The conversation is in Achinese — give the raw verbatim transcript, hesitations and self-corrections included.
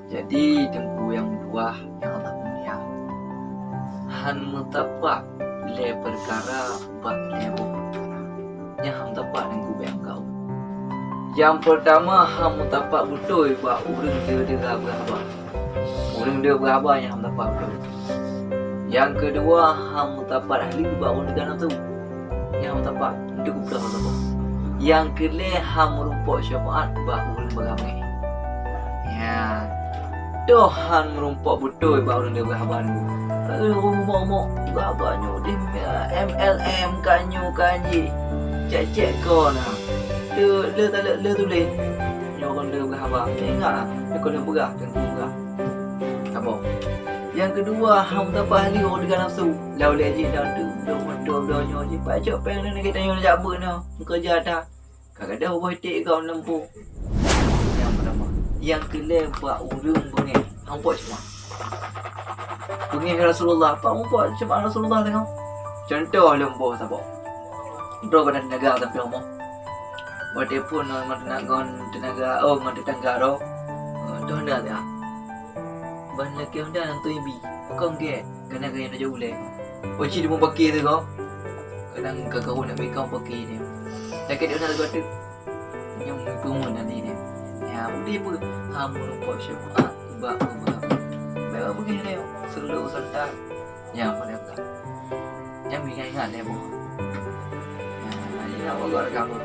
Jadi, Teungku nyang dua nyang Allah mulia, han meusapat lé peukara bak lé boh peukara. Nyan han meusapat Teungku bak nyang keu. Nyang peurtama, han meusapat beutôi bak ureuëng deuh-deuh beuhaba. Ureuëng deuh beuhaba nyan han meusapat beutôi. Nyang keudua, han meusapat ahli bak ureuëng teuga nafeusu. Nyan han meusapat, untuk geupeugah saboh. Nyang keulhée, han meurumpok syafaat bak ureuëng beuhaba. Nyan. Toh han meurumpok beutôi bak ureuëng deuh beuhaba nyoe. Ureuëng umok-umok beuhaba nyoe di M L M ka nyoe ka jih. Cék-cék kon na. Le, le taleuek le tuléh. Nyoe ureuëng deuh beuhaba. Ingat ah, le kon peugah, Teungku peugah. Saboh. Nyang keudua, han meusapat ahli ureuëng teuga nafeusu. Lau lé jih dah tu, dong moto, dong nyoe jih. Pacok péng nyoe, kita nyoe jak beuet nyoe. Meukeureuja that. Ka gadôh boh iték gob lam po. Nyang peurtama. Nyang keulhée bak ureuëng beungéh. Han meurumpok syafaat. Beungéh Rasulullah, pat meurumpok syafaat Rasulullah teungoh. Cuntoh lom boh saboh. Droe badan teunaga sampoe rumoh. Watée phon ngon teunaga, ngon teunaga, oh, ngon teutangga droe. Eh, toh Honda siat. Ban lakée Honda nyang tui bi. Kon gét, kadang-kadang nyang tajak ulée. Oh, cit di mubaké tu kau. Kadang ka kau nak bikau paké dia. Lakée Honda lagu tu. Nyang peumeunan ni dia. Ya, udeh pun. Ha, meurumpok syafaat bak peumeunan. Baik, baik, begini dia. Selalu santai. Ya, pada apa? Nyang ingat-ingat dia, Bu. Ya, ingat Allah agama.